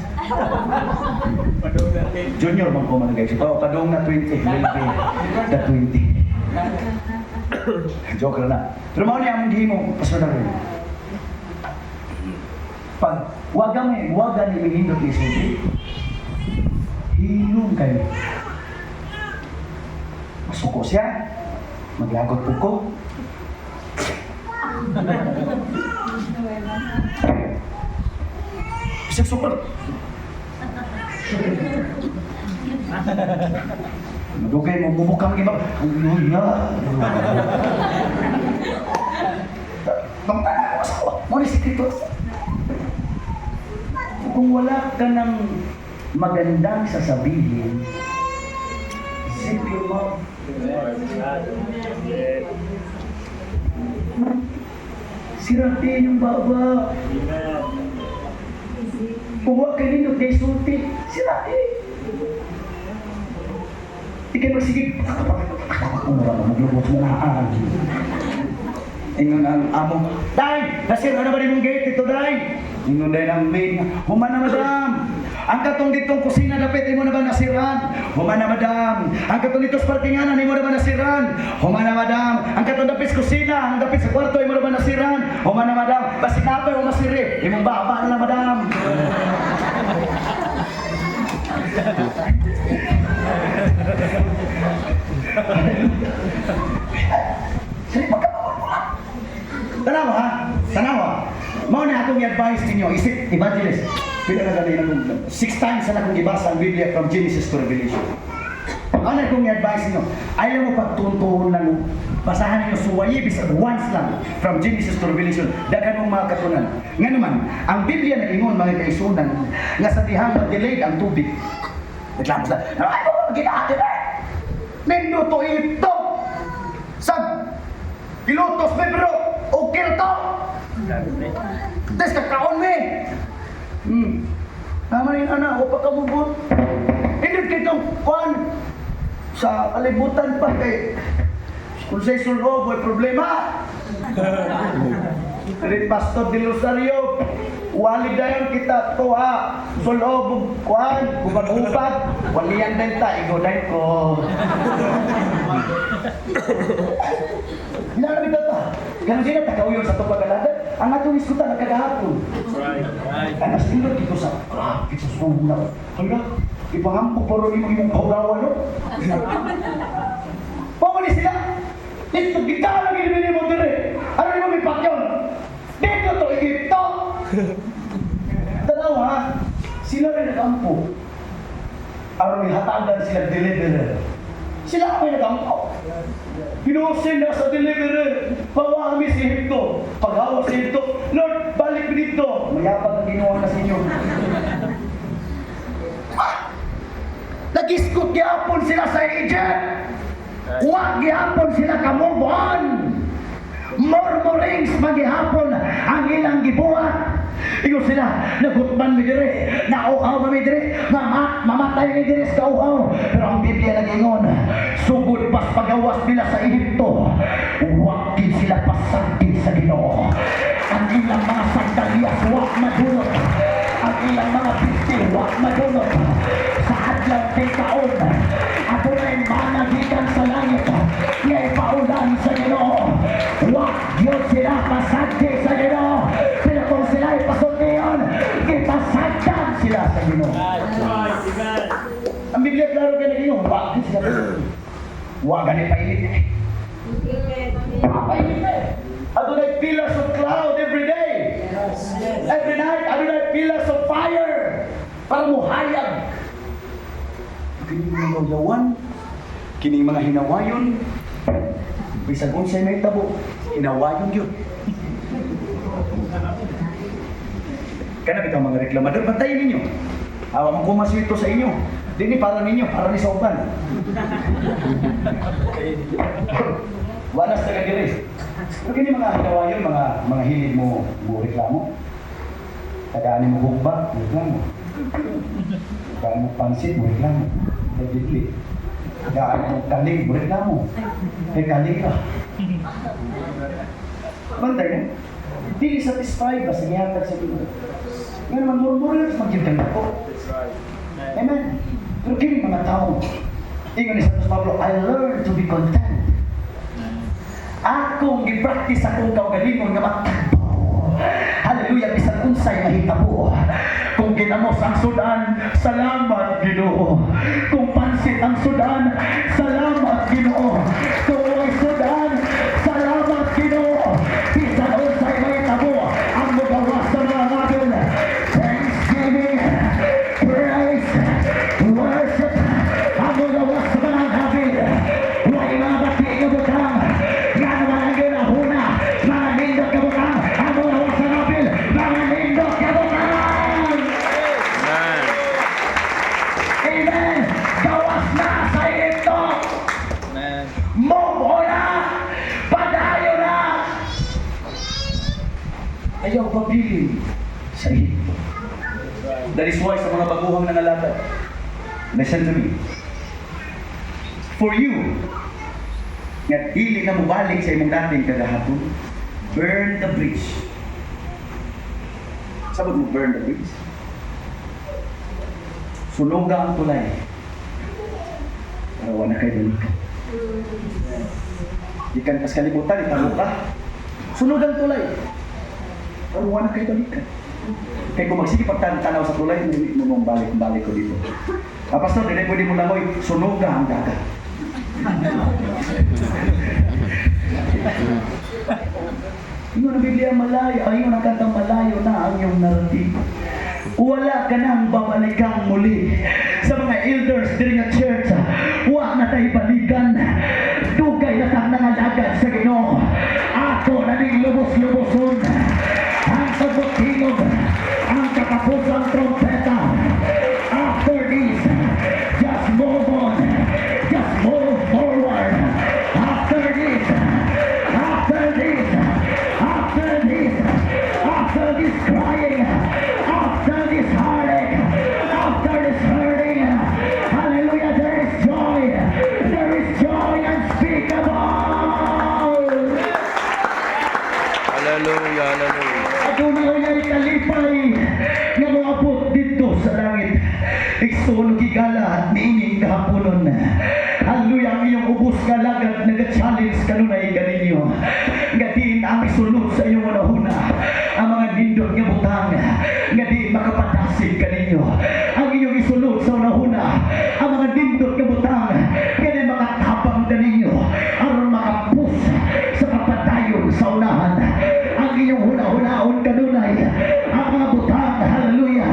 Padung natin. Junior man ko man, guys. Oh, padung na 20 will be the 20. Joke lang na. Pero mao ni among gihimo, Pastor Darwin. Pag waga may waga ni minindot ni sulti. Hilom kayo. Masuko siya. Maglagot po ko. Bisag super. Madugay mo, bubuk kang iba. Hallelujah. Bangta na ako asawa. Mo ni sikreto. Kung wala ka ng magandang sasabihin, zip your mouth. Amen. Siratin yung baba. Amen. Kung wa kay nindot kay sulti, siratin. Di kayo magsigig. Ano ba, maglubot mo na. Ingon ang amo, "Day, nasir na ba mong gate ito, day?" Ingon day ang maid, "Human na, madam. Ang katong ditong kusina dapit imo na ba nasiran?" "Human na, madam." "Ang katong dito sa parkinganan imo na ba nasiran?" "Human na, madam." "Ang katong dapit sa kusina, ang dapit sa kwarto imo na ba nasiran?" "Human na, madam." "Basig na pa masiri. Imong baba na lang, madam." Sili pagkamamulmulan. Tanawa ha? Tanawa. Mao na akong i-advise ninyo, isip evangelist. Pila na gani akong six times na akong gibasa ang Biblia from Genesis to Revelation. Ano akong i-advise ninyo? Ayaw mo pagtuntuhon lang. Basahan ninyo suwayi bisag once lang from Genesis to Revelation. Daghan mong mga katunan. Nga naman, ang Biblia nag-ingon, mga kaisunan, nga sa dihang mag-delay ang tubig. Reklamo sila. "Ay, mo ginaati na. Ninduto ito. Sa Pilotos me pero okay na to. Des kakaon me. Tama rin ana, o pa kamubot. Hindi kitong kuan sa kalibutan pa kay kung sa sulog, may problema. Rin Pastor Del Rosario, Wali dayon kita tuha. Sulob ug kuan, ubag-ubag. Walian din ta, igo dayon ko. Hinala bitaw ta. Ganun sila tagauyon sa tupag-alagad. Ang atong iskutan nagkagahapon. That's right. Right. Ay, mas nindot dito sa, grabe sa suna. Hala, ipangampo pa rin imong imong kaugawan, no? Pamali sila. Dito, gitara ginibili mo dire. Ano yung may pakyon? Dito to, Egypto. Tanaw ha, sila rin nagampo. Aron hatagan sila deliverer. Sila ang may nagampo. Hinusin na sa deliverer. Pawa kami sa Ehipto. Paghawa sa Ehipto, "Lord, balik mi dito." Mayapag ang ginawa na sa inyo. Ah! Nagiskot gihapon sila sa Egypt. Wa gihapon sila ka-move on. Murmurings magihapon ang ilang gibuhat. Ingon sila, "Nagutman mi dire, nauhaw mi dire, mamatay mi dire sa kauhaw." Pero ang Biblia nag-ingon, sugod pas pagawas nila sa Ehipto, wa gid sila pasagdi sa Ginoo. Ang ilang mga sandalyas wa madunot. Ang ilang mga bisti wa madunot. Sa adlaw tingkaon, adunay mana gikan sa langit nga ipaulan sa Ginoo. Wa gyud sila pasagdi sa Ginoo. Pero kung sila ipasultiyon, gipasagdan sila sa Ginoo. That's right. Amen. Ang Biblia klaro kay nag-ingon, wa gyud sila pasagdi. Wa gani painit eh. Amen. Painit eh. Adunay pillars of cloud every day. Every night, adunay pillars of fire para muhayag. Kini mga yaw-yawan, kini mga hinawayon, bisag unsay may tabo, hinawayon gyud. Kana bitaw mga reklamador, bantayan ninyo. Awa man ko maswito sa inyo. Dini para ninyo, para ni sa uban. Wala sa taga diri. Pero kini mga hinawayon, mga hilig mo mo reklamo. Tagaan mo hugba, reklamo. Tagaan mo pansit, mo reklamo. Kay dili. Tagaan mo kaling, mo reklamo. Kay kaling ka. Bantay mo. Dili satisfied ba sa gihatag sa Ginoo. Nga naman murmur magyud kang dako. That's right. Amen. Amen. Pero kini mga tao, ingon ni Santos Pablo, "I learned to be content." Akong gi-practice akong kaugalingon nga matagbo. Hallelujah, bisan unsay mahitabo. Kung ginamos ang sudan, salamat, Ginoo. Kung pansit ang sudan, salamat, Ginoo. Kung way sudan, salamat, Ginoo. Bisan unsay mahitabo, ang mugawas sa mga ngabil, thanksgiving, praise, worship, ang mugawas sa mga ngabil. Way mga bati nga butang, nga naman ang ginahuna, mga nindot nga butang, ang mugawas sa ngabil, mga nindot nga butang. Amen. Amen! Gawas na sa Ehipto! Amen. Move on na! Padayon na! Ayaw pabilin sa Ehipto. That's right. That is why sa mga baguhang nangalagad, listen to me. For you, nga dili na mubalik sa imong dating kagahapon, burn the bridge. Sabot mo, burn the bridge? Sunoga ang tulay. Para wala kay balikan. Gikan kas kalibutan, italo ka. Sunog ang tulay. Para wala kay balikan. Kaya kung magsige pagtanaw sa tulay, hindi mo mong balik-balik ko dito. Ah, Pastor, dili pwede mo langoy, sunoga ang dagat. Ingon ang Biblia, malayo, ayon ang kanta, "Malayo na ang iyong narating. Wala ka nang babalikang muli." Sa mga elders diri nga church, wa na tayo balikan. Dugay na tang nangalagad sa Ginoo. Ato na ning lubos-luboson. Ang tingog, ang katapusang trompeta. After this, just move on. Just move forward. After this, after this, after this, after this crying, after this heartache, after this hurting, hallelujah, there Hallelujah. Aduna ay kalipay nga moabot didto sa langit. Igsoon gigala niining kahaponon. Hallelujah, ang iyong ubos nga lagad naga-challenge kanunay kaninyo. Nga diin ang isulod sa iyong hunahuna ang mga nindot nga butang nga di makapadasig kaninyo. Ang iyong isulod sa hunahuna ang mga nindot nga butang nga di makatabang kaninyo aron makapus sa pagpadayon sa unahan. Ang iyong huna-hunaon kanunay ang mga butang, hallelujah,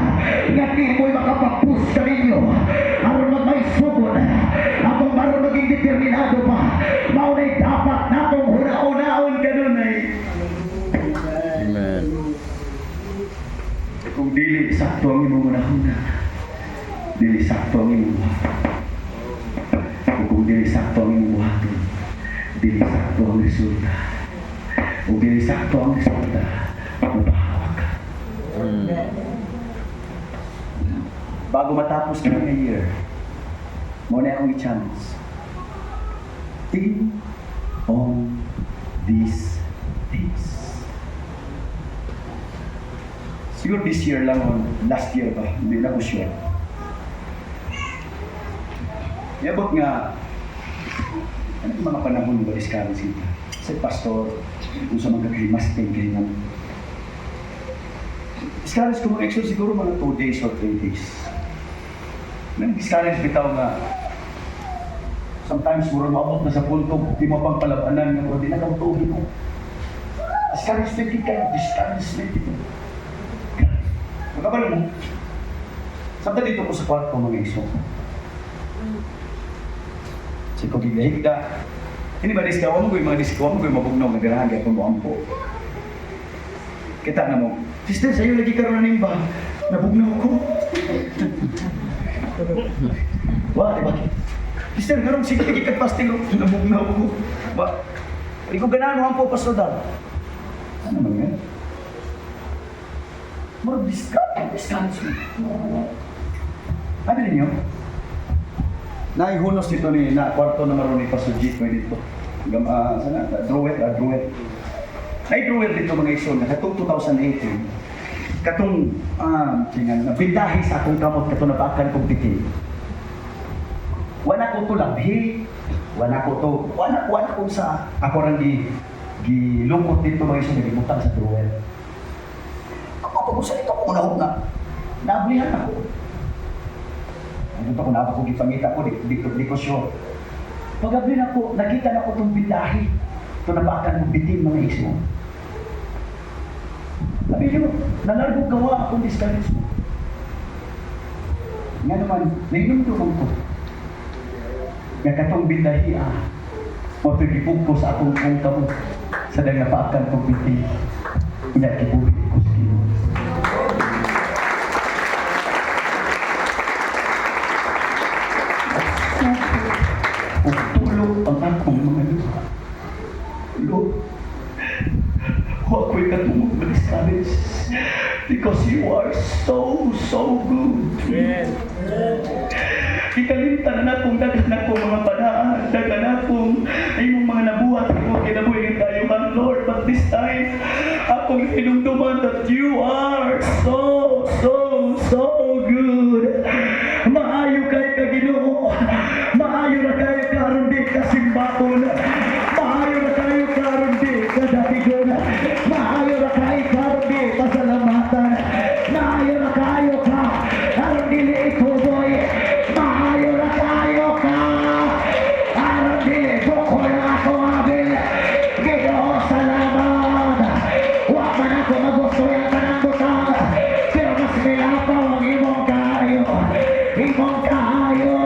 nga di mo'y makapapus kaninyo aron magmaisugon atong aron maging determinado pa. Mao na'y dapat natong huna-hunaon kanunay. Amen. Kung dili sakto ang imong hunahuna, dili sakto ang imong buhaton. Ug kung dili sakto ang imong buhaton, dili sakto ang resulta. Ug dili sakto ang resulta, mapahawak ka. Bago matapos ng year, mao na akong i-challenge. Think on these things. Siguro this year lang o last year ba, hindi na ko sure. Yabot nga, ano yung mga panahon ba discourage kita? Sa pastor, kung sa mga kagrimasting kayo nga. Discourage ko mga exo siguro mga 2 days or 3 days. Nang discourage bitaw nga, sometimes mura maabot na sa punto, di mo pang palabanan nga mura di na kang tugi mo. Discouragement kayo, discouragement ito. Magkabalo mo. Samtang dito ko sa kwarto, mga iso. Si ko gigahigda. Hindi ba diska, wa mo ko'y mga diska, wa mo ko'y mabugnaw nga ganahan gyapon mo ampo. Kita na mo. Sister, sa'yo lagi karon na nimba. Nabugnaw ko. Wa, di ba? Sister, karon sige lagi kag fasting ko. Nabugnaw ko. Wa. Di ko ganahan mo ampo, Pastor Dar. Ano man yan? Murag discourage mo. Ano ninyo? Naihunos dito ni na kwarto na maroon ni Pastor G ko dito. Gam sana drawer, drawer. Ay drawer dito, mga igsoon, na katong 2018 katong tingan na bindahi sa akong kamot katong nabakan kong bitin. Wala ko to labhi, wala ko to, wala ko sa ako rang gi gilungkot dito, mga igsoon, gibutang sa drawer. Ako ko sa ito ko na naablihan ako. Ano to kung napa ko gipangita ko, di ko sure. Pag-abli na ko, nakita na ko itong bindahi. Ito nabakan ng bitin, mga igsoon. Sabi niyo, nalargo gawa akong discouragement. Nga naman, nainumduman ko. Nga katong bindahi mo ito ko sa akong kong kamot sa dahil napaakan kong bitin. Nga gibuhi ko sa Ginoo. Ug tulog ang akong mga luha. Lord, wa ko'y katungod ma-discourage because you are so, so good. Amen. Ikalimtan na akong daghan akong mga panaan, daghan akong imong mga nabuhat, imong kinabuhi nga tayo man, Lord. But this time, akong hinumduman that you are so, so, so good. Maayo kay ka, Ginoo. Maayo na kayo karon di ka simbakon. Maayo na kayo karon di ka datigon. Maayo na kayo karon di pasalamatan. Maayo na kayo ka aron dili ikuboy. Maayo na kayo ka aron dili bukol ang ako abil. Ginoo, salamat. Wa man ako magusto ang tanang butang, pero mas milapaw ang imong kaayo. Imong kaayo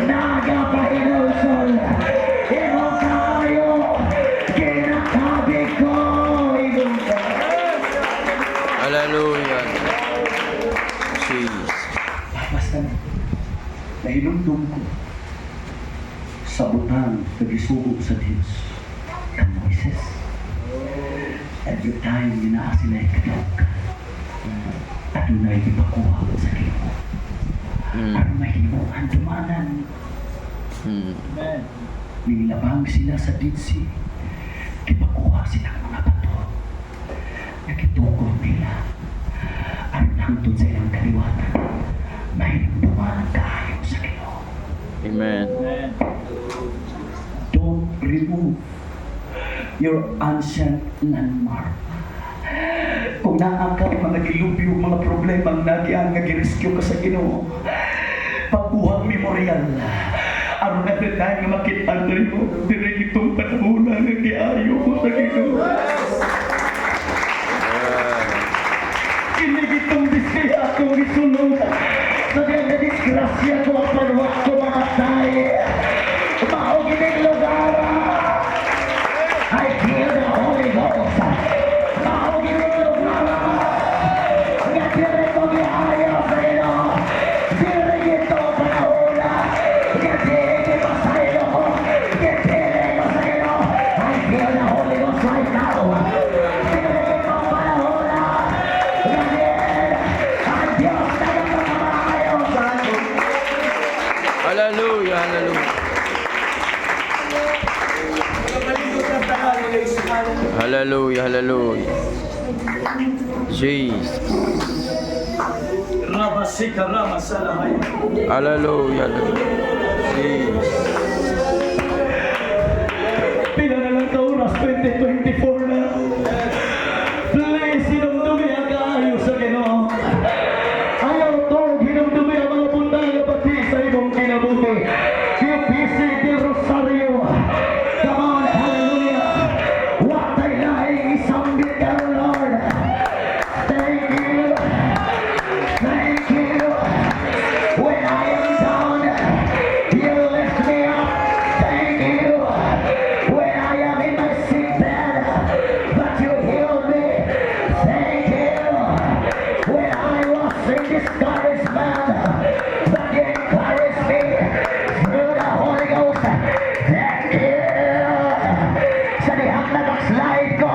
nagapahinulsol. Imong kaayo ginakabig ko. Imong kaayo. Hallelujah. Jesus. Basta na. Nahinumdum ko sa butang nagisugo sa Diyos kang Moises. Every time nga naa sila kadaugan, adunay gipakuha sa Ginoo. Aron mahimo ang dumanan. Nilabang sila sa Dead Sea. Gipakuha sila ang mga bato. Kaliwatan, mahinumduman kaayo sa Ginoo. Amen. Don't remove your ancient landmark. Kung naa ka mga dilubyo, mga problema ang nagian nga gi-rescue ka sa Ginoo, pagbuhag memorial. Aron every time nga makita nimo, diri itong panahon nga giayo ko sa Ginoo. Kini itong display akong gisulod. Sa diyang na disgrasya ko apan wa ko mamatay. Mao gining lugar. I feel the Holy Ghost. Mao gining lugar. Nga diri ko giayo sa Ginoo. Diri gito panahon. Nga diri pasaylo ko. Nga diri ko sa Ginoo. I feel the Holy Ghost right now. Diri gito panahon. Nga diri ang Diyos nagapakamayo sa ato. Hallelujah. Hallelujah. Hallelujah. Hallelujah. Jesus. Rabasika ramasalahaya. Hallelujah. Hallelujah. Jesus. Pila na lang ka oras, 2024 na. Please, hinumdumi ang kaayo sa Ginoo. Ayaw to, hinumdumi ang mga bundang nga bati sa imong kinabuhi. QPC del Rosario. Come on, hallelujah. Wa tay laing isambit karon, Lord. Thank you. Thank you. When I am down, you lift me up. Thank you. When I am in my sick bed, but you healed me. Thank you. When I was in discouragement, but you encouraged me through the Holy Ghost. Thank you. Sa dihang na-backslide ko,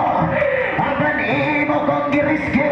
apan imo kong gi-rescue.